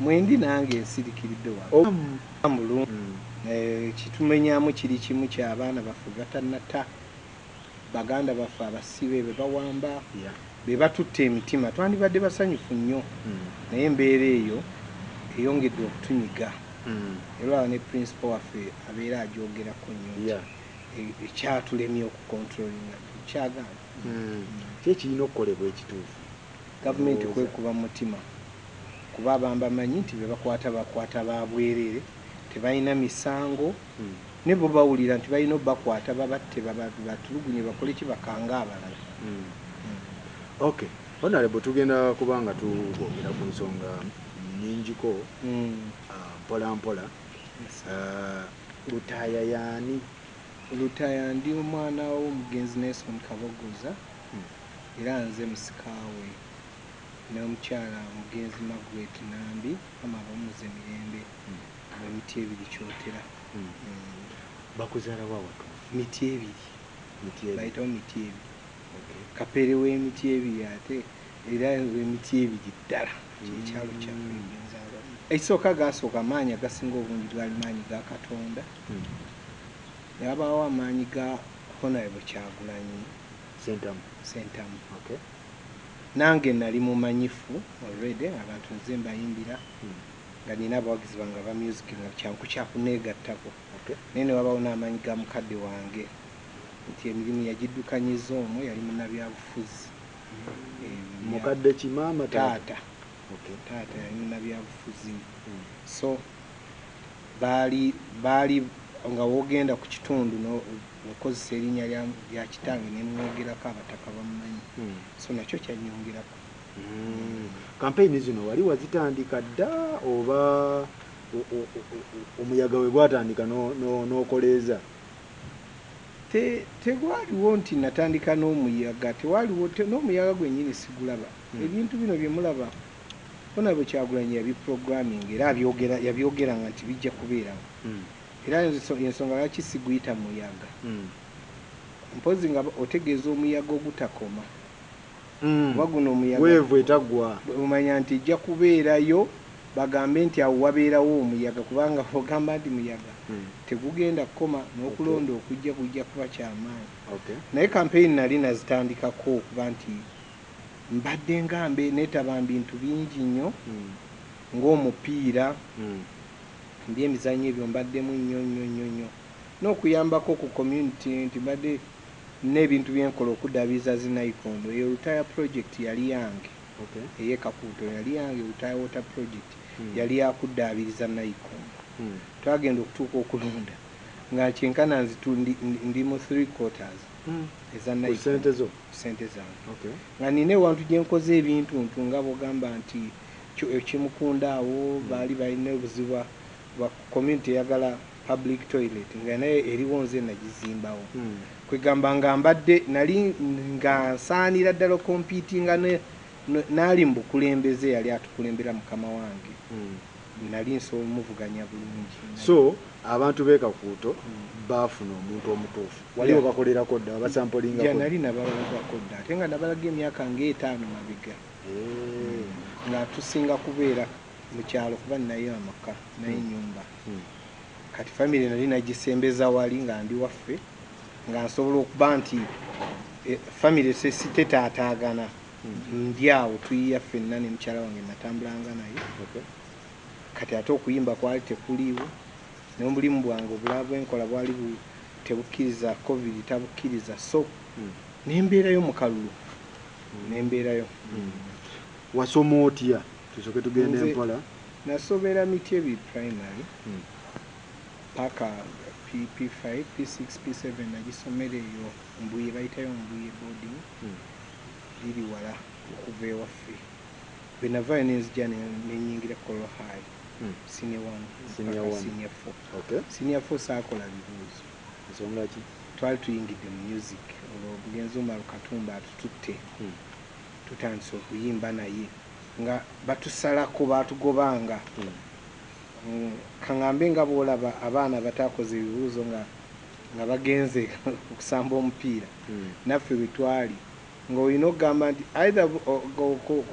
Mwendi nange nsirikiridde wano. Mulungi. Kitumenyamu kiri kimu ky'abaana baffe batannata, baganda baffe abasibe be bawamba, be batutte emitima. Twandibadde basanyufu nnyo, naye embeera eyo eyongedde okutunyiga. Era ne principal waffe abeera agyogerako nnyo nti ekyatulemye okucontrollinga kyagaana. Ki ekirina okukolebwa ekituufu? Gavumenti kwekuba mutima, kuba abamu bamanyi nti be bakwata bakwata ba bwereere, tebalina misango, ne bo bawulira nti balina obbakwata babatte, batulugunye, bakole ki, bakanga abalala. Okay, honorable, tugenda kubanga tukwogera ku nsonga nnyingiko mpola mpola. Lutaaya yaani? Lutaaya ndi omwana w'omugenzi Nelson Kabogoza, era nze musikaawe n'omukyala omugenzi Margaret Nambi, mama abamuze mirembe, emiti ebiri Kyotera. Bakuzaala wa watuufu? Miti ebiri. Bayitawo miti ebiri. Kapere w'emiti ebiri, ate era emiti ebiri ddala kyekyalo kyaffe enzaalwa. Ekisooka gasooka amaanyi agasinga obungi gaali maanyi ga Katonda, ne wabaawo amaanyi ga Honorable Kyagulanyi Sentamu. Sentamu. Nange nali mumanyifu already, abantu nze mbayimbira, nga nina abawagizi bange aba music, nga kyanku kyakuneegattako. Naye ne wabaawo n'amaanyi ga mukadde wange nti emirimu yagiddukanyiza omwo, yali munnabyabufuzi. Mukadde ki? Maama? Taata. Taata yali munnabyabufuzi. So baali baali nga wogenda ku kitundu okozesa erinnya lya kitange nemwogerako, abataka bamumanyi. So nakyo kyanyongerako. Kampeyini zino wali wazitandika dda oba omuyaga we gwatandika n'okoleeza? Tegwaliwo nti natandika n'omuyaga, tewaliwo n'omuyaga gwennyini sigulaba. Ebintu bino bye mulaba, Honorable Kyagulanyi yabiprogramming era yabyogeranga nti bijja kubeerawo. Era ensonga lwaki siguyita muyaga, mpozi nga otegeeza omuyaga ogutakoma, oba guno omuyaga Weevu etaggwa. Omanya nti ejja kubeerayo, bagambe nti awo wabeerawo omuyaga, kubanga ogamba nti muyaga tegugenda kukoma, n'okulonda okujja kujja kuba kyamaanyi. Naye campaign nali nazitandikako okuba nti mbadde nga neetaba mu bintu bingi nnyo ng'omupiira, mbyemizannyo ebyo mbaddemu nnyo nnyo nnyo nnyo, n'okuyambako ku community nti mbadde n'ebintu byenkola okuddaabiriza zinayikondo. Eyo Lutaaya project yali yange, ey'e Kakuuto yali yange. Lutaaya water project yali yakuddaabiriza nayikondo. Twagenda okutuuka okulonda nga kyenkana nzitu ndi mu three quarters eza Ku ssente zo? Sente zange. Nga nina ewantu gye nkoze ebintu ntu nga bwogamba nti ekimukunda awo baali balina obuzibu bwa community eyagala public toilet, nga naye eriwo nze nagizimbawo. Kwegamba nga mbadde nali nga nsaanira ddala ocompetinga n'ali mu bukulembeze yali atukulembera mukama wange, nali nsobola omuvuganya bulungi. So abantu b'e Kakuuto baafuna omuntu omutuufu wali obakolerako dda, Ja, obasampolingako? Nali nabalagako dda, ate nga nabalaga emyaka ng'etaano mabega, nga tusinga kubeera mu kyalo kuba ninayo amaka naye ennyumba. Kati famire nali nagisembeza wali nga ndi waffe, nga nsobola okuba nti famire tetaataagana. Ndi awo tuyiya ffenna ne mukyala wange natambulanga naye. Kati ate okuyimba kwali tekuliiwo, n'omulimu bwange obulala bwenkola bwali tebukkiriza, COVID tabukkiriza, so nembeerayo mu kalulu nembeerayo. Wasoma otya? Tusooke tugende mpola. Nasomera Miti ebiri primary paka P5, P6, P7 nagisomera eyo Mbuye, bayitayo Mbuye boarding. Liri wala okuva ewaffe. Bwe navaayo nenzija nenyingira Kololo High, senior one Senior paka one. senior four. Senior four saakola bibuuzo. Nsonga ki? Twali tuyingidde mu music, olwo omugenzi Umaru Katumba atututte, tutandise okuyimba naye nga batusalako, batugobanga. Kaŋŋambe nga bw'olaba abaana bataakoze ebibuuzo nga bagenze okusamba omupiira, naffe bwe twali. Ng'olina okugamba nti either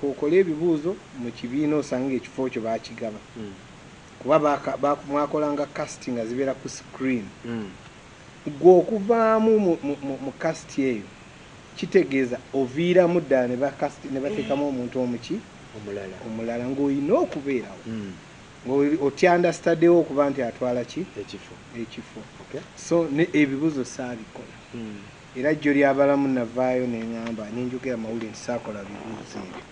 okole ebibuuzo mu kibiina osanga ekifo kyo bakigaba, kuba mwakolanga cast nga zibeera ku screen. Gwe okuvaamu mu cast eyo kitegeeza oviiramu ddala ne bateekamu omuntu omuki omulala, ng'olina okubeerawo ng'otyandastaddewo okuba nti atwala ki ekifo. So ebibuuzo saabikola. Era jjo lyabalamu navaayo neŋŋamba nenjogera mawulire nti saakola bibuuzo ebyo.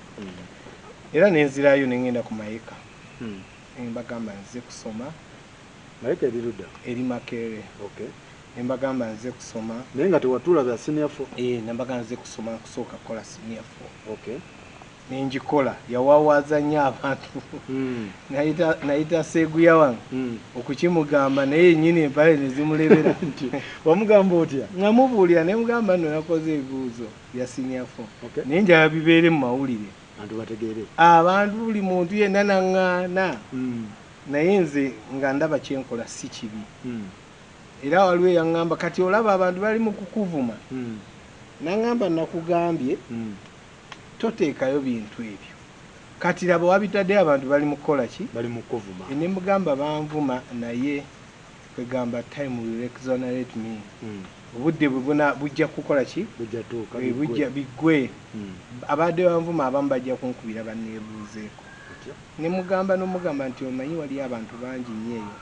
Era nenzirayo nengenda ku Mayeka, nembagamba nze kusoma. Mayeka eri ludda? Eri Makerere. Nembagamba nze kusoma. Naye nga tewatuula bya senior 4? Nembagamba nze kusoma, nkusooka kukola senior 4. Nenjikola, yawawaaza nnyo abantu. Nayita Seguya wange okukimugamba, naye yennyini empale ne zimulebera. Wamugamba otya? Namubuulira ne mugamba nno nakoze ebibuuzo bya senior 4, naye njagala bibeere mu mawulire abantu bategeere. Abantu buli muntu yenna naŋŋaana, naye nze nga ndaba kyenkola si kibi. Era waliwo eyaŋŋamba kati olaba abantu bali mu kukuvuma, naŋŋamba nakugambye toteekayo bintu ebyo, kati laba wabitadde abantu bali mu kukola ki? Bali mu kuvuma. Ne mugamba banvuma, naye kwegamba time will exonerate me. Obudde bwe bujja kukola ki? Bujja biggwe. Abadde banvuma abamu bajja kunkubira banneebuuzeeko. Ne mugamba n'omugamba nti omanyi waliyo abantu bangi nnyo eyo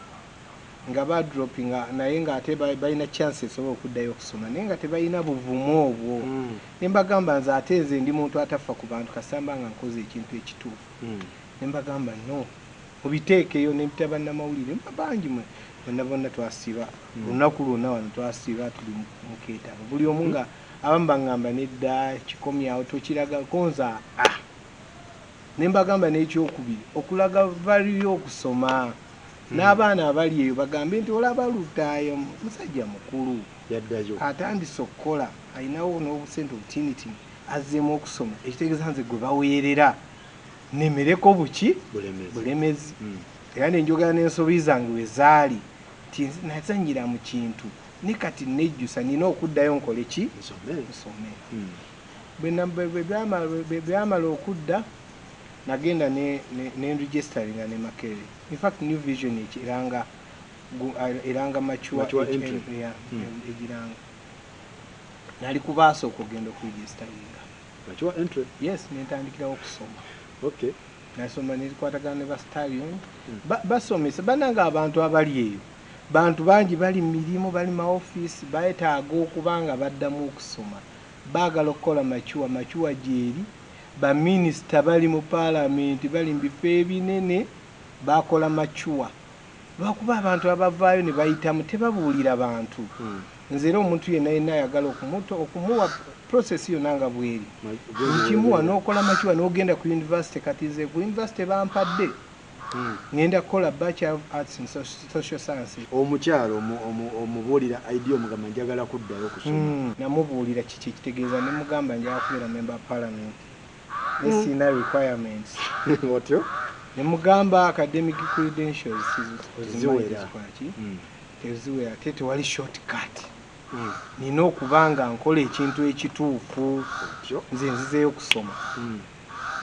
nga badropinga, naye ng'ate balina chance esobola okuddayo okusoma, naye nga tebalina buvumu obwo. Ne mbagamba nze ate nze ndi muntu atafa ku bantu kasamba nga nkoze ekintu ekituufu. Ne mbagamba no, mubiteekeyo. Ne mpita bannamawulire bangi mwe bonna bonna twasiba olunaku lwonna wano, twasiba tuli mu keetalo, buli omu nga abamu baŋŋamba nedda kikomyawo tokiraga konza. Ne mbagamba n'ekyokubiri okulaga value y'okusoma, n'abaana abali eyo bagambe nti olaba Lutaaya musajja mukulu yaddayo atandise okukola, alinawo n'obusente obutinitini, azzeemu okusoma, ekitegeeza nze gwe baweerera nemereko buki bulemezi. Era nenjogera n'ensobi zange we zaali nti nazannyira mu kintu ne kati nejjusa nina okuddayo nkole ki? Nsome. Bwe byamala okudda nagenda ne registeringa ne Makerere. In fact New Vision eranga mature egiranga. Nali kubaasooka okugenda okuregisteringa. Mature entry? Yes, nentandikirawo okusoma. Nasoma nezikwatagana ne ba Stallion. Basomesa bannange abantu abali eyo. Bantu bangi bali mu mirimu, bali ma office, beetaaga okuba nga baddamu okusoma. Baagala okukola mature, mature gyeri. Baminisita bali mu paalamenti, bali mu bifo ebinene, bakola mature. Lwakuba abantu abavaayo ne bayitamu tebabuulira bantu. Nze era omuntu yenna yenna ayagala okumuwa process yonna nga bweri, nkimuwa n'okola mature n'ogenda ku university. Kati nze ku university bampadde ngenda kukola Bachelor of Arts in Social Sciences. Omukyalo omubuulira idea omugamba njagala kuddayo okusoma? Namubuulira kiki ekitegeeza, ne mugamba njagala kubeera member of parliament ne sirina requirements. Otyo? Ne mugamba academic credentials teziwera, teziwera, ate tewali shortcut. Nina okuba nga nkola ekintu ekituufu, nze nzizeeyo okusoma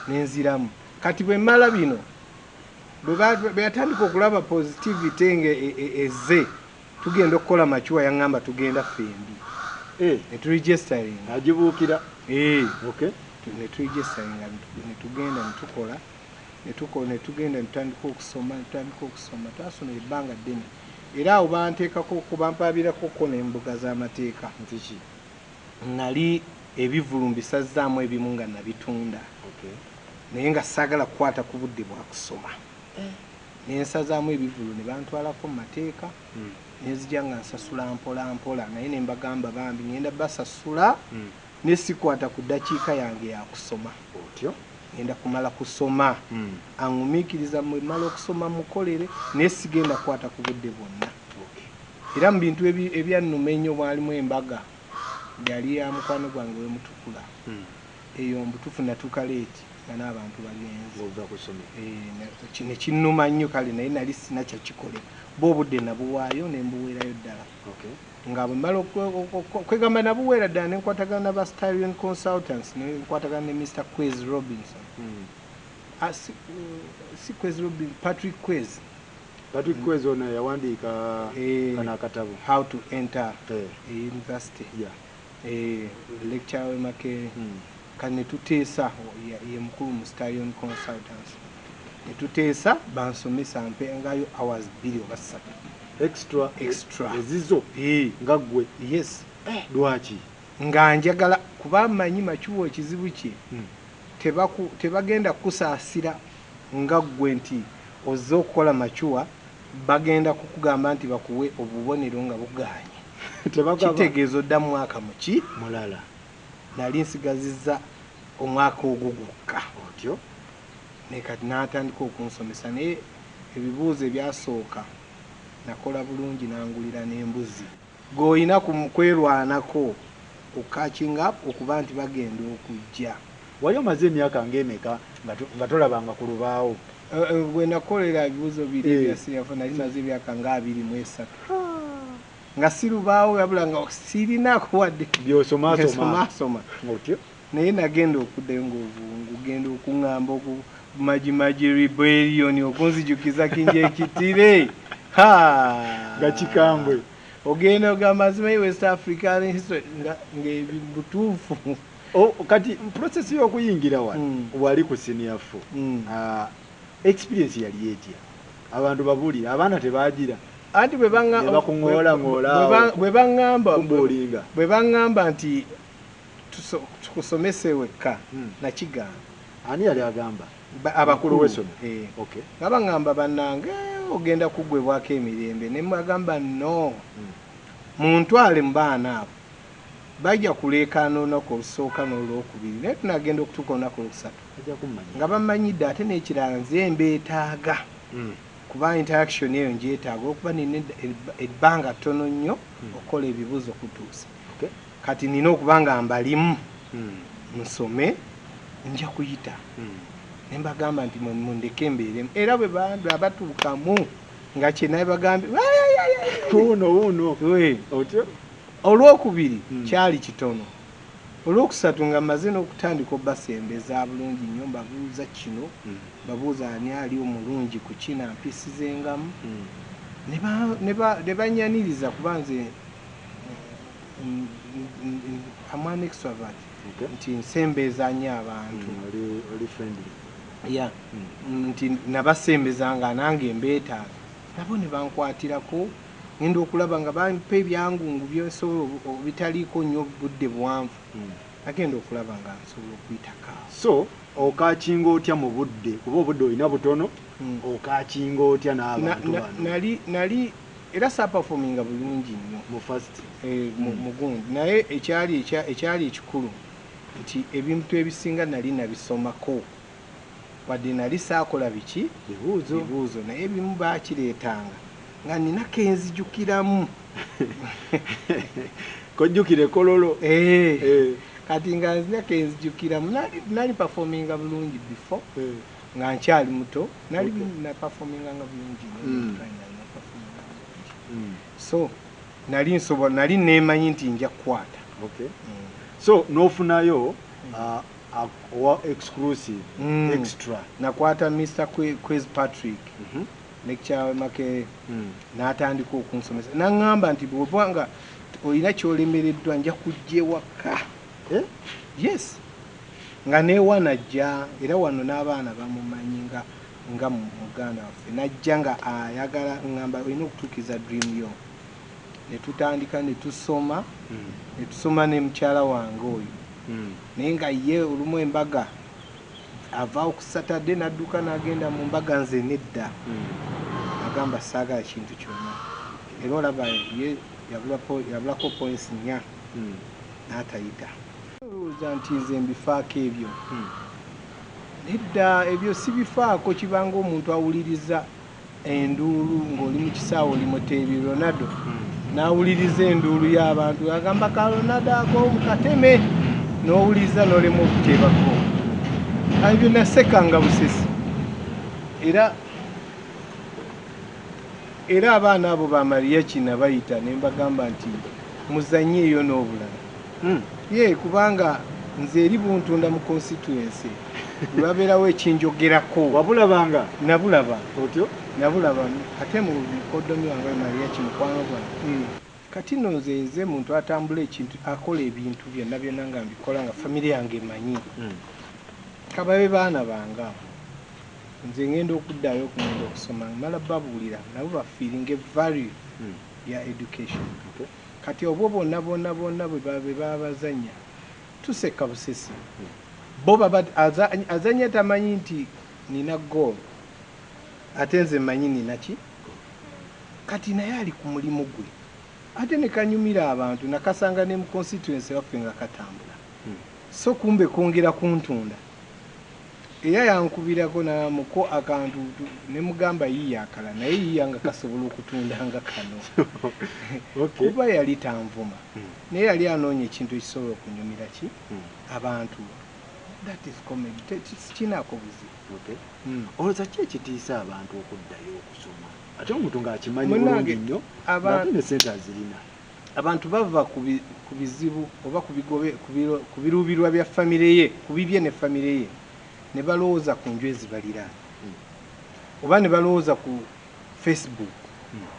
nenziramu. Kati bwe mmala bino, bwe yatandika okulaba positivity nga ezze, tugenda okukola mature, yaŋŋamba tugenda ffembi ne turegisteringa. Agibuukira? Ne turegisteringa ne tugenda ne tukola ne tugenda ne tutandika okusoma, ne tutandika okusoma. Twasoma ebbanga ddene, era awo banteekako bampaabirako ko n'embuga z'amateeka. Nti ki? Nali ebivvulu mbisazzaamu ebimu nga nabitunda, naye nga saagala kukwata ku budde bwa kusoma. Ne nsazaamu ebivvulu ne bantwalako mu mateeka, ne nzija nga nsasula mpola mpola, naye ne mbagamba bambi ngenda basasula ne sikwata ku ddakiika yange ya kusoma. Otyo? Ngenda kumala kusoma. Aŋŋumiikiriza mwe mmala okusoma mukolere, naye sigenda kukwata ku budde bwonna. Era mu bintu ebyannuma ennyo mwalimu embaga yali ya mukwano gwange wemutukula. Eyo mbutuufu natuuka leeti nga n'abantu bagenze. Ng'ova ku ssomero. Ne kinnuma nnyo kale, naye nali sina kyakikolera Bo obudde nabuwaayo ne mbuweerayo ddala. Nga bwe mmala kwegamba nabuweera ddala, ne nkwatagana na ba Stallion Consultants, ne nkwatagana ne Mr Quez Robinson. Ah, si Quez Robin, Patrick Quez. Patrick Quez ono yawandiika kano akatabo How to Enter a University. Lecture we Makerere. Kati ne tuteesa, ye mukulu mu Stallion Consultants, ne tuteesa bansomesa mpengayo hours 2 oba 3. Extra? Extra. Ezizo? Nga ggwe? Yes. Lwaki? Nga njagala kuba mmanyi mature ekizibu kye, tebagenda kukusaasira nga ggwe nti ozze okukola mature, bagenda kukugamba nti bakuwe obubonero nga buganye. Tebagaba. Kitegeeza odda mu mwaka muki? Mulala. Nali nsigazizza omwaka ogwo gwokka. Otyo. Naye kati n'atandika okunsomesa, naye ebibuuzo ebyasooka nakola bulungi, nangulira n'embuzi. Gweolina kwerwanako okucatching up okuba nti bagenda okujja. Wali omaze emyaka ng'emeka nga tolabanga ku lubaawo? Bwe nakolera ebibuuzo biri ebya senior four, nali maze emyaka nga 23 nga si lubaawo, wabula nga sirinaako wadde byosomasoma. Somasoma. Otyo. Naye nagenda okuddayo ng'ogenda okuŋŋamba oku Maji Maji rebellion, okunzijukiza Kinjekitire. Ha! Nga kikambwe. Ogenda ogamba simanyi West African history nga ng'ebibutuufu. Oh, kati process y'okuyingira wano, wali ku senior four. Ah, experience yali etya? Abantu babuulire, abaana tebagira. Anti bwe Ne bakuŋoola-ŋoola awo. Bwe baŋŋamba Kumbuulinga. Bwe baŋŋamba nti tukusomese wekka, nakigaana. Ani yali agamba? Abakulu. Mukulu w'essomero? Eh. Okay. Nga baŋŋamba, bannange, ogenda kuggwebwako emirembe, ne mbagamba no, muntwale mu baana abo, bajja kuleekaana olunaku olusooka n'olwokubiri, naye tunagenda okutuuka olunaku olwokusatu Ajja kummanya. nga bamanyidde. Ate n'ekirala, nze mbeetaaga kuba interaction eyo ngyetaaga, okuba nina ebbanga ttono nnyo okukola ebibuuzo kutuuse. Kati nina okuba nga mbalimu, nsome, nja kuyita. Ne mbagamba nti mundeke mbeeremu, era bwe batuukamu nga kyenaye bagambye. Wuuno wuuno. Otyo. Olwokubiri kyali kitono, olwokusatu nga mmaze n'okutandika obbasembeza bulungi nnyo, mbabuuza kino, mbabuuza ani ali omulungi ku kino ampisizengamu, ne banyaniriza kuba nze am an extrovert, nti nsembeza nnyo abantu. Oli friendly. Ya, nti nabasembeza nga nange mbeetaaga, nabo ne bankwatirako. Ngenda okulaba nga bampa ebyangungu byensobola bitaliiko nnyo budde buwanvu. Agenda okulaba nga nsobola okuyitako awo. So ocatchinga otya mu budde, kuba obudde olina butono? Ocatchinga otya n'abantu bano? Nali era saperforminga bulungi nnyo mu first. Mu gundi, naye ekyali ekikulu nti ebintu ebisinga nali nabisomako, wadde nali saakola biki? Bibuuzo. Bibuuzo, naye ebimu bakireetanga nga nina kenzijukiramu. Kojjukire kololo. Eh. Kati nga nzina kenzijukiramu, nali performinga bulungi before nga nkyali muto, nali naperforminga nga bulungi nnyo. Primary naperforminga bulungi. So nali nsobola, nali neemanyi nti nja kukwata. So n'ofunayo owa exclusive, extra. Nakwata Mr Quez Patrick, lecturer Makerere, n'atandika okunsomesa, naŋŋamba nti bw'oba nga olina kyolemereddwa, nja kujja ewaka. Eh? Yes, nga newa najja, era wano n'abaana bamumanyi nga muganda waffe, najja nga ayagala, ŋŋamba olina okutuukiza dream yo, ne tutandika ne tusoma, ne tusoma ne mukyala wange oyo. Naye nga ye olumu embaga avaawo ku Saturday n'adduka n'agenda mu mbaga, nze nedda. Agamba saagala kintu kyonna, era olaba ye yabulako points 4 n'atayita. Olowooza nti nze mbifaako ebyo? Nedda, ebyo sibifaako. Kibanga omuntu awuliriza enduulu ng'oli mu kisaawe, oli muteebi Ronaldo, n'awuliriza enduulu y'abantu, agamba ka Ronaldo ako mukateme, n'owuliriza n'olema okuteebako. Ebyo nasekanga busesi era. Era abaana abo ba Mariachi nabayita ne mbagamba nti muzannyeeyo n'obulala. Ye kubanga nze eri buntunda mu constituency bwe wabeerawo ekinjogerako. Wabulabanga? Nabulaba. Otyo? Nabulaba ate mu mukoddomi wange Mariachi mukwano gwange. Kati nno nze muntu atambula ekintu, akola ebintu byonna byonna nga mbikola nga famire yange emanyi. Kababe baana bange abo. Nze ngenda okuddayo okugenda okusoma mmala babuulira nabo bafiiringe value ya education. Kati obwo bwonna bwonna bwonna bwe baba bazannya tuseka busesi. Bo baba azannya tamanyi nti nina goal, ate nze mmanyi nina ki. Kati naye ali ku mulimu gwe ate ne kanyumira abantu, nakasanga ne mu constituency waffe nga katambula. So kumbe kwongera kuntunda. Era yankubirako namuko akantu ne mugamba yiiya akala, naye yiiya nga kasobola okutunda nga kano. Kuba yali tanvuma, naye yali anoonya ekintu ekisobola okunyumira ki abantu. That is comedy. Kinaako buzibu. Olowooza ki ekitiisa abantu okuddayo okusoma ate omuntu ng'akimanyi bulungi nnyo ng'ate ne ssente azirina? Abantu bava ku bizibu oba ku biruubirwa bya famire ye, ku bibye ne famire ye, ne balowooza ku nju ezibaliraanye oba ne balowooza ku Facebook.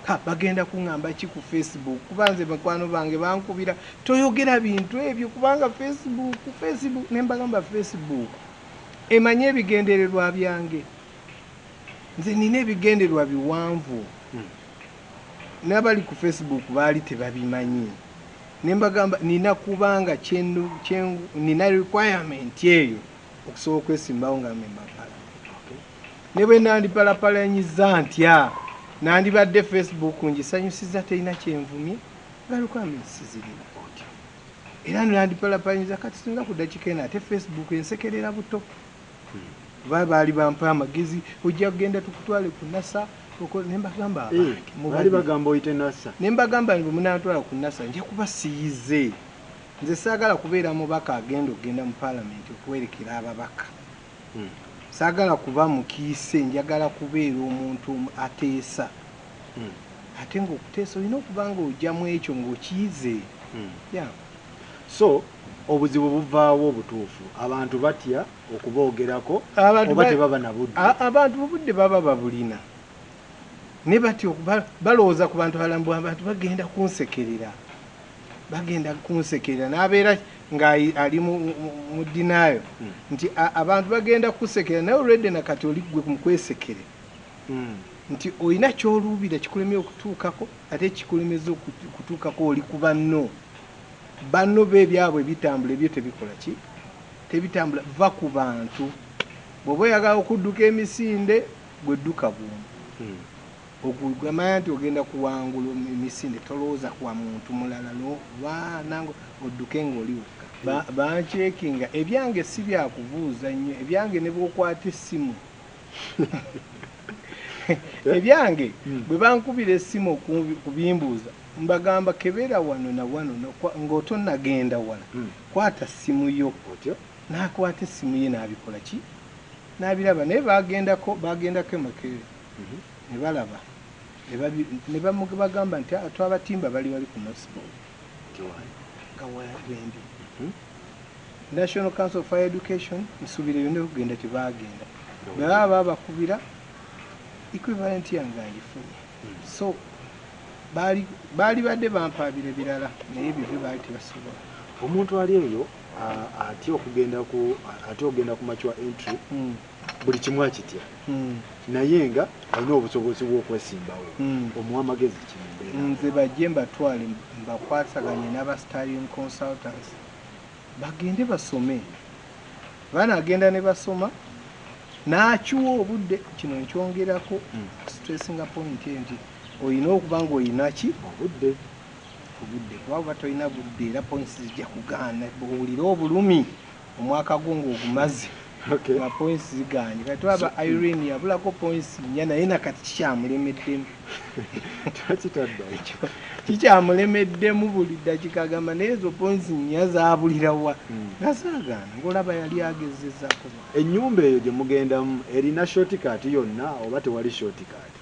Ha, bagenda kuŋŋamba ki ku Facebook? Kuba nze bakwano bange bankubira, toyogera bintu ebyo kubanga Facebook, Facebook, ne mbagamba Facebook emanye ebigendererwa byange. Nze nina ebigendererwa biwanvu. N'abali ku Facebook baali tebabimanyi. Ne mbagamba nina kubanga nina requirement eyo okusobola okwesimbawo nga member of parliament. Ne bwe nandipalapalanyiza ntya, nandibadde Facebook ngisanyusiza terina kyenvumye, nga requirement sizirina. Era nandipalapalanyiza kati singa ku ddakiika eno ate Facebook ensekerera buto. Kuba baali bampa amagezi, ojja kugenda tukutwale ku NASA, ne mbagamba abange, baali bagamba oyite NASA. Ne mbagamba nti bwe munaantwala ku NASA nja kuba siyize. Nze saagala kubeera mubaka agenda okugenda mu paalamenti okuwerekera ababaka. Saagala kuba mukiise, njagala kubeera omuntu ateesa. Ate ng'okuteesa olina okuba ng'ojja mu ekyo ng'okiyize. So obuzibu buvaawo obutuufu, abantu batya okuboogerako oba tebaba na budde? Abantu obudde baba babulina. Ne batya balowooza ku bantu abalala mbu abantu bagenda kunsekerera. Bagenda kunsekerera n'abeera ng'ali mu denial nti abantu bagenda kusekerera, naye already na kati oli gwe mu kwesekere. Nti olina ky'oluubira kikulemye okutuukako, ate kikulemeza okutuukako oli ku banno. Banno bo ebyabwe bitambula, ebyo tebikola ki? Tebitambula. Va ku bantu. Bw'oba oyagala okudduka emisinde, gwe dduka bw'omu. Okumanya nti ogenda kuwangula emisinde, tolowooza kwa muntu mulala, lwana odduke ng'oli wekka. Bancekinga ebyange si byakubuuza nnyo, ebyange ne bw'okwata essimu. Ebyange bwe bankubira essimu kubimbuuza, mbagamba kebera wano na wano ng'otonnagenda wala, kwata ssimu yo. Otyo? N'akwata essimu ye n'abikola ki? N'abiraba. Naye bagendako e Makerere. Ne balaba. Ne bagamba nti, twabatimba bali wali ku notice board. Nga wendi. National Council of Higher Education, nsuubira yonna okugenda tebagenda. Bwe baba babakubira, equivalent yange agifunye. So, baali badde bampaabira birala, naye ebyo byo baali tebasobola. Omuntu ali eyo, atya okugenda ku, atya okugenda ku mature entry, buli kimu akitya. Naye nga alina obusobozi bw'okwesimbawo. Omuwa amagezi ki mu mbeera? Nze bajje mbatwale mbakwasaganye n'aba Stallion Consultants. Bagende basome. Baana agenda ne basoma, n'akiwa obudde, kino nkyongerako stressinga point nti olina okuba ng'olina ki? Obudde. Obudde. Kuba oba tolina budde era points zijja kugaana. Owulire obulumi omwaka gwo ng'ogumaze. Nga points zigaanye. Kati twaba Irene yabulako points 4 naye nakati kikyamulemeddemu. Takitaddayo. Kikyamulemeddemu buli ddakiika agamba naye ezo points 4 zaabulira wa? Nga zaagaana ng'olaba yali agezezzaako. Ennyumba eyo gye mugendamu erina shortcut yonna oba tewali shortcut?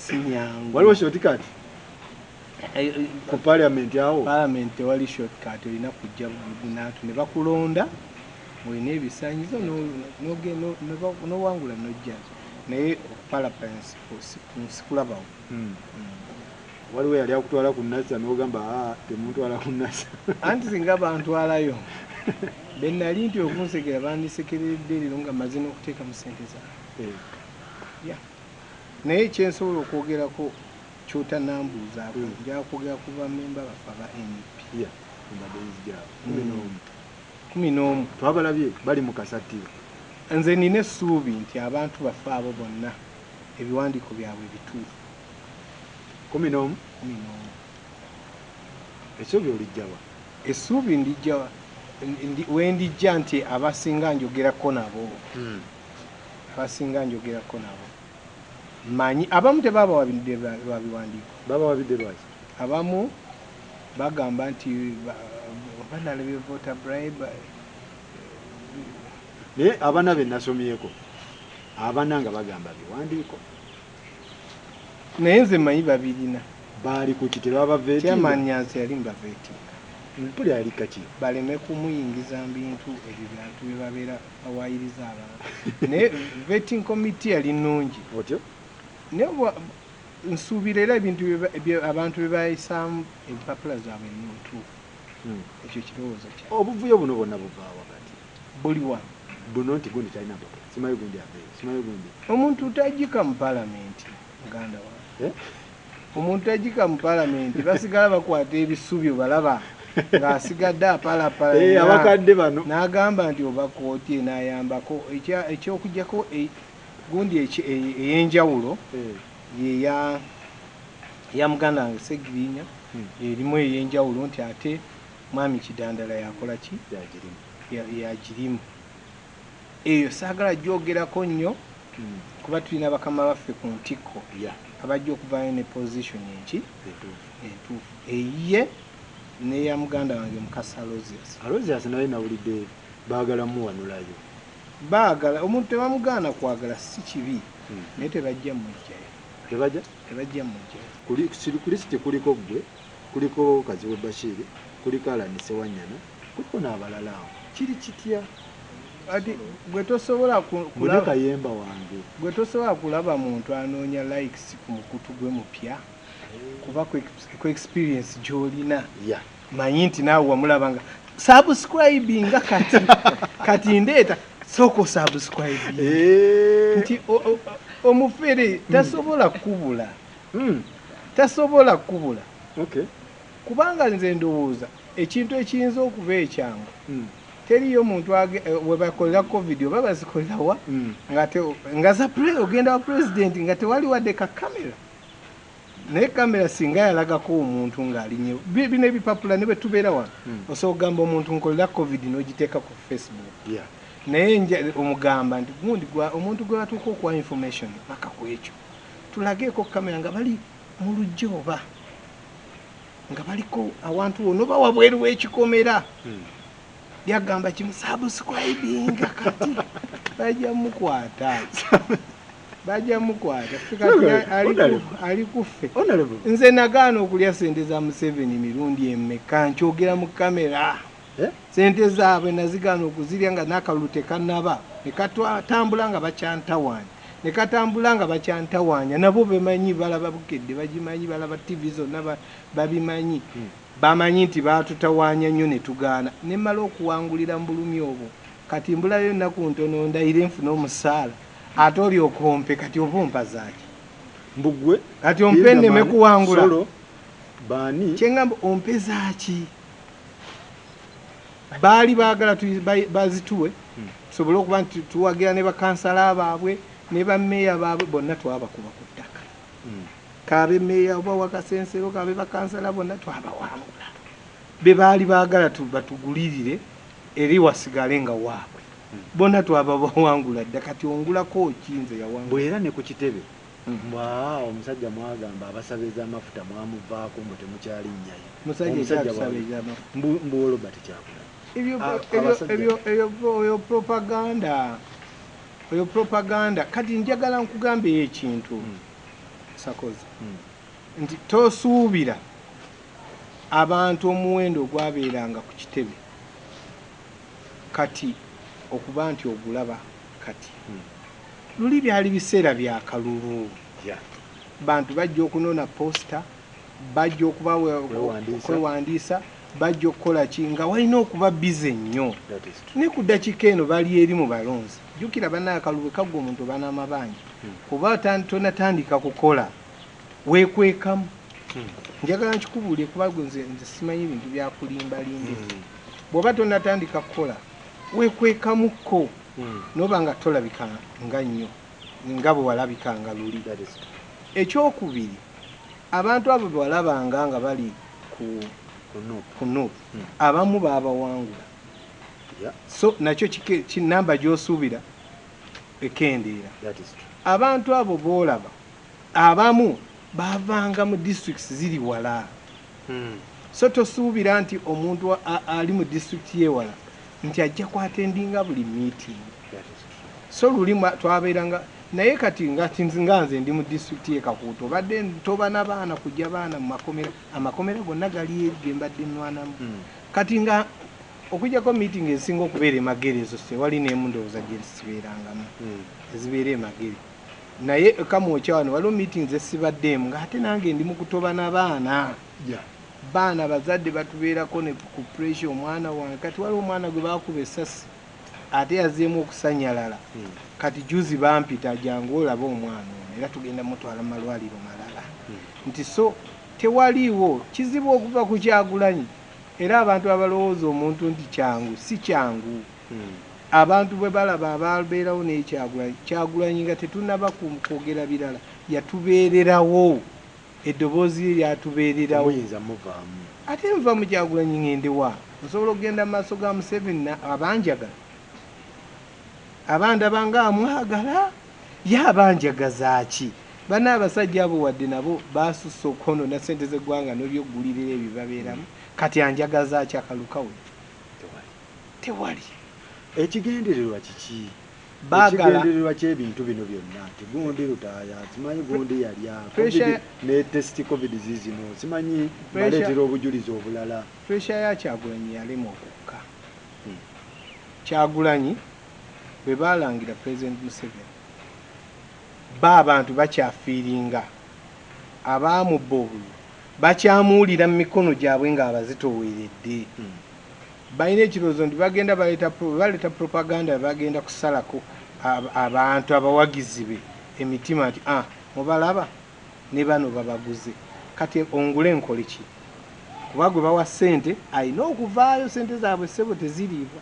Si nyangu. Waliwo shortcut ku parliament awo? Parliament tewali shortcut, olina kujja bunaatu ne bakulonda, olina ebisaanyizo n'owangula n'ojja, naye okupalapanya sikulabawo. Waliwo yali akutwala ku NASA n'ogamba temuntwala ku NASA. Anti singa bantwalayo be nali nti okunsekera bandisekeredde leero nga mmaze n'okuteekamu ssente zange. Naye kyensobola okwogerako kyotanambuuzaako, njagala kwogera ku bammemba baffe aba NUP. 11 twabalabye bali mu kasattiro. Nze nina essuubi nti abantu baffe abo bonna ebiwandiiko byabwe bituufu. 11? 11. Essuubi olijjawa? Essuubi ndijjawa wendijja nti abasinga njogerako nabo. Abasinga njogerako nabo. Manyi abamu tebabawabidde lwa biwandiiko. Babawabidde lwaki? Abamu bagamba nti banalabye voter bribe. Naye abaana be nasomyeko abaana nga bagamba biwandiiko. Naye nze mmanyi babirina. Baali ku ki tebabaveetinga? Chairman Nyanzi yali mbaveetinga. Mpulira yali kaki? Baleme kumuyingiza mu bintu ebyo bantu bye babeera bawaayiriza abantu. Naye vetting committee yali nnungi. Otyo? Naye nsuubira era ebintu abantu bye bayisaamu empapula zaabwe ntuufu. Ekyo kirowoozo kyange. Obuvuyo buno bwonna buva wakati? Buliwa? Buno nti gundi talina mpapula, simanyi gundi aveeyo, simanyi gundi. Omuntu tajjika mu paalamenti, muganda wange. Omuntu tajjika mu paalamenti, basigala bakwata ebisubyo balaba ng'asigadde apalapala. Abakadde bano. N'agamba nti oba kkooti enaayambako ekyokuggyako gundi ey'enjawulo yeya ya muganda wange Ssegirinya, erimu ey'enjawulo nti ate mwami Kidandala yakola ki? Yagirimu. Eyo saagala gyogerako nnyo kuba tulina bakama baffe ku ntikko abajja okuvaayo ne position enki entuufu eyiye n'eya muganda wange Mukasa Aloysius. Aloysius naye nawulidde baagala muwanulayo. Baagala omuntu tebamugaana kwagala si kibi, naye tebajja mujjayo. Tebajja? Tebajja mujjayo. Ku lisiti kuliko ggwe, kuliko Kazibwe Bashir, kuliko Allan Ssewanyana, kuliko n'abalala awo. Kiri kitya? Ati gwe tosobola kulaba Kayemba wange. Gwe tosobola kulaba muntu anoonya likes ku mukutu gwe mupya kuba ku experience gy'olina. Manyi nti naawe wamulaba nga subscribinga kati kati ndeeta sooka subscribe. Nti omufere tasobola kubula. Tasobola kubula. Kubanga nze ndowooza ekintu ekiyinza okuba ekyangu. Teriyo muntu we bakolera COVID oba bazikolera wa nga za ogenda wa president nga tewali wadde ka kamera. Naye kamera singa yalagako omuntu ng'alinye bino ebipapula ne bwe tubeera wano osobola okugamba omuntu nkolera COVID n'ogiteeka ku Facebook. Naye omugamba nti gundi omuntu gwe batuuka okuwa information paka ku ekyo tulageeko kamera nga bali mu luggya oba nga baliko awantu wonna oba wabweru w'ekikomera. Yagamba kimu subscribinga kati bajja mukwata. Bajja mukwata. Ali kuffe. Nze nagaana okulya ssente za Museveni mirundi emeka nkyogera mu kamera. Ssente zaabwe nazigaana okuzirya nga n'akalulu tekannaba ne katambula nga bakyantawaanya. Ne katambula nga bakyantawaanya nabo bemanyi balaba Bukedde bagimanyi balaba TV zonna babimanyi. Bamanyi nti baatutawaanya nnyo ne tugaana. Ne mmala okuwangulira mu bulumi obwo. Kati mbulayo ennaku ntono ndayire nfune omusaala. Ate olyoka ompe kati oba ompa zaaki? Mbugwe. Kati ompe nneme kuwangula. Solo, baani? Kye ŋŋamba ompe zaaki? Baali baagala bazituwe tusobole okuba nti tuwagira ne bakansala baabwe ne bammeeya baabwe bonna twabakuba ku ttaka. Kabe meeya oba wakasensero kabe bakansala bonna twabawangula. Be baali baagala batugulirire eri wasigale nga waabwe. Bonna twabawangula dda kati ongulako ki nze yawangula. Bw'era ne ku kitebe mbwa omusajja mwagamba abasabeza amafuta mwamuvaako mbu temukyalinyayo. Musajja atusabeza amafuta. Mbu Robert Kyagulanyi. Ebyo propaganda. Oyo propaganda kati njagala nkugambe ekintu. Sakozi nti tosuubira abantu omuwendo ogwabeeranga ku kitebe kati okuba nti ogulaba kati. Luli byali biseera bya kalulu. Bantu bajja okunona posta, bajja okwewandiisa, bajja okukola ki nga walina okuba bize nnyo. Ne ku ddakiika eno bali eri mu balonzi. Jjukira bannaye akalulu kaggwa omuntu oba n'amabanja. Kuba tonatandika kukola weekwekamu. Njagala nkikubuulire kuba nze simanyi bintu bya kulimbalimba. Bw'oba tonatandika kukola weekwekamukko n'oba nga tolabika nga nnyo nga bwe walabikanga luli. Ekyokubiri, abantu abo bwe walabanga nga bali ku NUP abamu baabawangula. So nakyo kinamba gy'osuubira ekendeera. Abantu abo b'olaba abamu baavanga mu districts ziri wala. So tosuubira nti omuntu ali mu district y'ewala nti ajja kwatendinga buli meeting. So luli twabeeranga naye kati nga nze ndi mu district y'e Kakuuto obadde ntoba n'abaana kujja baana mu makomera, amakomera gonna gali eri ge mbadde nnwanamu. Kati nga okuggyako meeting ezisinga okubeera e Magere ezo tewali n'emu ndowooza gye sibeerangamu ezibeera e Magere. Naye Kamwokya wano waliwo meetings ezibaddeemu ng'ate nange ndi mu kutoba n'abaana. Baana bazadde batubeerako ne ku pressure omwana wange kati waliwo omwana gwe baakuba essasi ate yazzeemu okusanyalala. Kati juzi bampita jangu olabe omwana ono era tugenda mutwala mu malwaliro malala. Nti so tewaliiwo kizibu okuva ku Kyagulanyi era abantu abalowooza omuntu nti kyangu si kyangu. Abantu bwe balaba ababeerawo n'Ekyagulanyi, Kyagulanyi nga tetunnaba kwogera birala yatubeererawo, eddoboozi lye lyatubeererawo. Muyinza muvaamu. Ate nva mu Kyagulanyi ngende wa? Nsobola okugenda mu maaso ga Museveni abanjagala, abandaba nga amwagala, ye abanjagaza ki? Banna abasajja abo wadde nabo basusse okwonoona ssente z'eggwanga n'ebyoggulirira ebyo babeeramu, kati anjagaza ki akaluka we? Tewali. Ekigendererwa kiki? Ekigendererwa ky'ebintu bino byonna nti gundi Lutaaya, simanyi gundi yalya, ne test covid zizino, simanyi baleetera obujulizi obulala. Pressure ya Kyagulanyi yalema okukka. Kyagulanyi bwe baalangira President Museveni, ba abantu bakyafiiringa, abaamubba obululu bakyamuwulira mu mikono gyabwe ng'abazitoweredde. Balina ekirowoozo nti bagenda baleeta propaganda, bagenda kusalako abantu abawagizi be emitima nti mubalaba ne bano babaguze, kati ongule nkole ki? Kuba gwe bawa ssente alina okuvaayo, ssente zaabwe ssebo teziriibwa.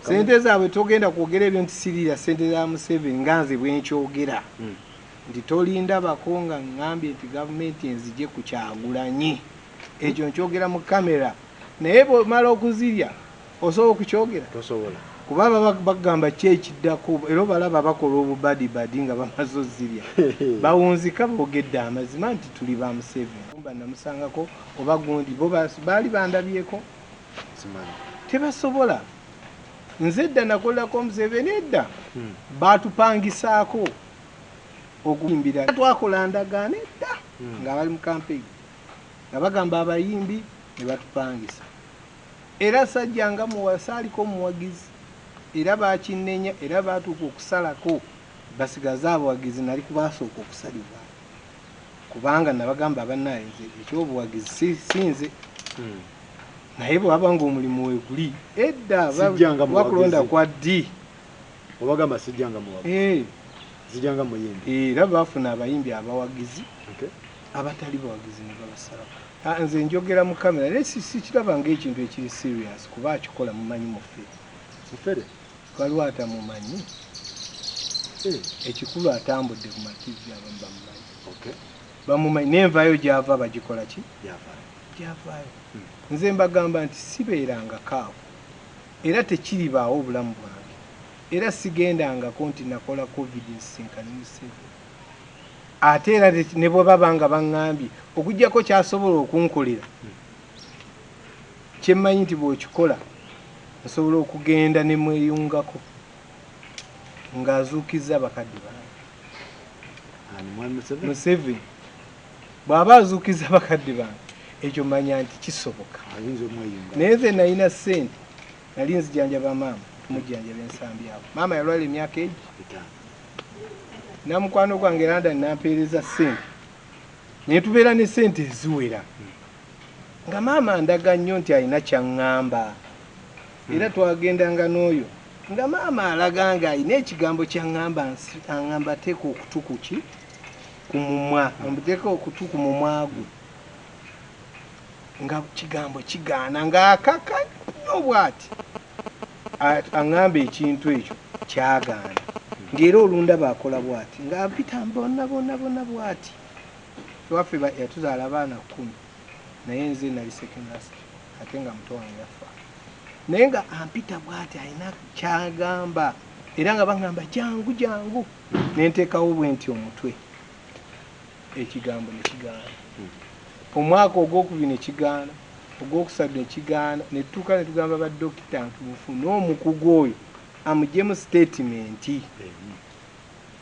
Ssente zaabwe togenda kwogera ebyo nti siriira ssente za Museveni nga nze bwe nkyogera. Nti tolindabako nga ŋŋambye nti gavumenti enzije ku Kyagulanyi, ekyo nkyogera mu kamera. Naye bw'omala okuzirya osobola okukyogera? Tosobola. Kuba baba bagamba ki ekiddako, era obalaba bakola obubadibadi nga bamaze ozirya. Bawunzika boogedde amazima nti tuli ba Museveni. Mba namusangako oba gundi bo baali bandabyeko. Tebasobola. Nze edda nakolerako Museveni edda. Baatupangisaako okuyimbira. Twakola ndagaano edda nga bali mu campaign. Nga bagamba abayimbi ne batupangisa. Era sajja nga saaliko omuwagizi. Era bakinnenya, era baatuuka okusalako basigaze abawagizi nali kubasooka okusalibwa. Kubanga nabagamba bannaye nze ekyobuwagizi si nze. Naye bwe waba ng'omulimu weeguli edda wakulonda kwa ddi? Obagamba sijjanga muwagizi. Sijjanga muyimbi. Era baafuna abayimbi abawagizi abatali bawagizi ne babasalako. Nze njogera mu kamera naye sikiraba ng'ekintu ekiri serious kuba akikola mumanyi mufere. Mufere? Waliwo atamumanyi. Ekikulu atambudde ku mativi abamu bamumanyi. Bamumanyi n'envaayo gy'ava bagikola ki? Gy'avaayo. Nze mbagamba nti sibeerangako awo era tekiribaawo obulamu bwange. Era sigendangako nti nakola covid nsisinkane Museveni. Ate era ne bwe baba nga baŋŋambye okuggyako ky'asobola okunkolera kye mmanyi nti bw'okikola nsobola okugenda ne mweyungako ng'azuukizza bakadde bange. Museveni bw'aba azuukiza bakadde bange ekyo manya nti kisoboka. Naye nze nalina ssente, nali nzijanjaba maama, tumujjanjaba ensambi awo. Maama yalwala emyaka egi namukwano gwange London nampeereza ssente, naye tubeera ne ssente eziwera nga maama ndaga nnyo nti alina kyaŋŋamba. Era twagendanga n'oyo nga maama alaga nga alina ekigambo kyaŋŋamba, aŋŋamba teeka okutu ku ki ku mumwa, omuteeka okutu ku mumwa gwe, nga kigambo kigaana ng'akaka nnyo bw'ati aŋŋamba ekintu ekyo kyagaana, ng'era olundaba akola bw'ati ng'ampita bonna bonna bonna bw'ati. Ewaffe yatuzaala abaana 10, naye nze nali second last ate nga muto wange yafa, naye nga ampita bw'ati alina kyagamba, era nga baŋŋamba jangu jangu, ne nteekawo bwe nti omutwe, ekigambo ne kigaana. Omwaka ogwokubiri ne kigaana, ogwokusatu ne kigaana, ne tutuuka ne tugamba ba dokita nti mufune omukugu oyo amugyemu sitatimenti.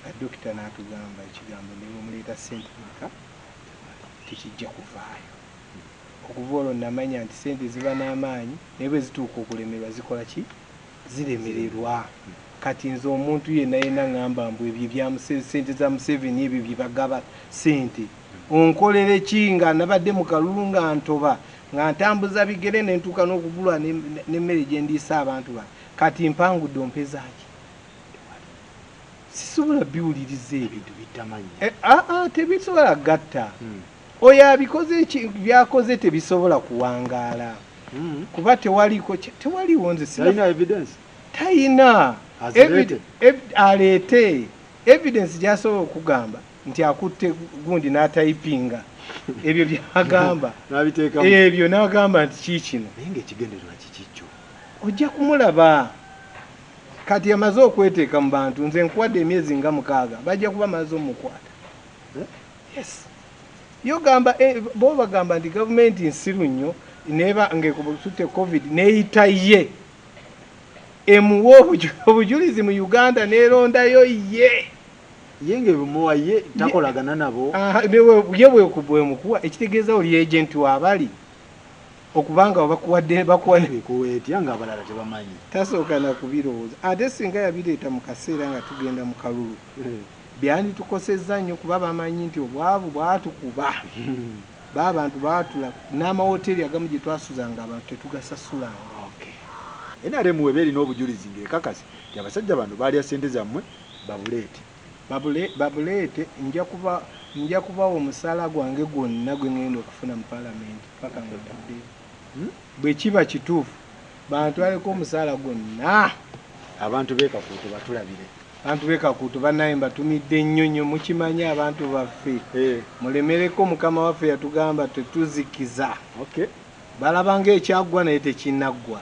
Ba dokita n'atugamba ekigambo ne bwemuleeta ssente meka tekijja kuvaayo. Okuva olwo namanya nti ssente ziba n'amaanyi, naye bwe zituuka okulemerwa zikola ki? Ziremererwa. Kati nze omuntu yenna yenna ŋŋamba mbu ebyo ebya ssente za Museveni ebyo bye bagaba ssente, onkolere ki nga nabadde mu kalulu nga ntoba, nga ntambuza bigere ne ntuuka n'okubulwa n'emmere gye ndiisa abantu bange, kati mpangudde ompezaaki? Sisobola biwuliriza ebyo. Tebisobola gatta. Oyo abikoze byakoze tebisobola kuwangaala. Kuba tewaliwo nze sina evidence. Tayina. Aleete evidence gy'asobola okugamba nti akutte gundi n'atayipinga ebyo by'agamba ebyo n'agamba nti kiikino. Naye ng'ekigendererwa kiki kyo? Ojja kumulaba. Kati amaze okweteeka mu bantu, nze nkuwadde emyezi nga 6, bajja kuba maze omukwata. Yes. Yo gamba bo bagamba nti gavumenti nsiru nnyo neba ng'ekututte COVID n'eyita ye emuwa obujulizi mu Uganda n'erondayo ye. Ye ng'ebumuwa ye takolagana nabo. Ye bwemukuwa ekitegeeza oli agent w'abali okubanga bakuwadde bakuweetya ng'abalala tebamanyi. Tasooka na kubirowooza. Ate singa yabireeta mu kaseera nga tugenda mu kalulu, byanditukosezza nnyo kuba bamanyi nti obwavu bwatukuba. B'abantu baatula n'amawoteeri agamu gye twasuzanga abantu tetugasasulanga. NRM weba erina obujulizi ng'ekakasa nti abasajja bano baalya ssente zammwe, babuleete. Babuleete, nja kubawa omusaala gwange gwonna gwe ngenda okufuna mu paalamenti paka nga ntuddeyo. Bwe kiba kituufu bantwaleko omusaala gwonna. Abantu b'e Kakuuto batulabire. Abantu b'e Kakuuto bannaye mbatumidde nnyo nnyo, mukimanyi abantu baffe. Mulemereko, Mukama waffe yatugamba tetuzikiza. Balaba ng'ekyaggwa naye tekinnaggwa.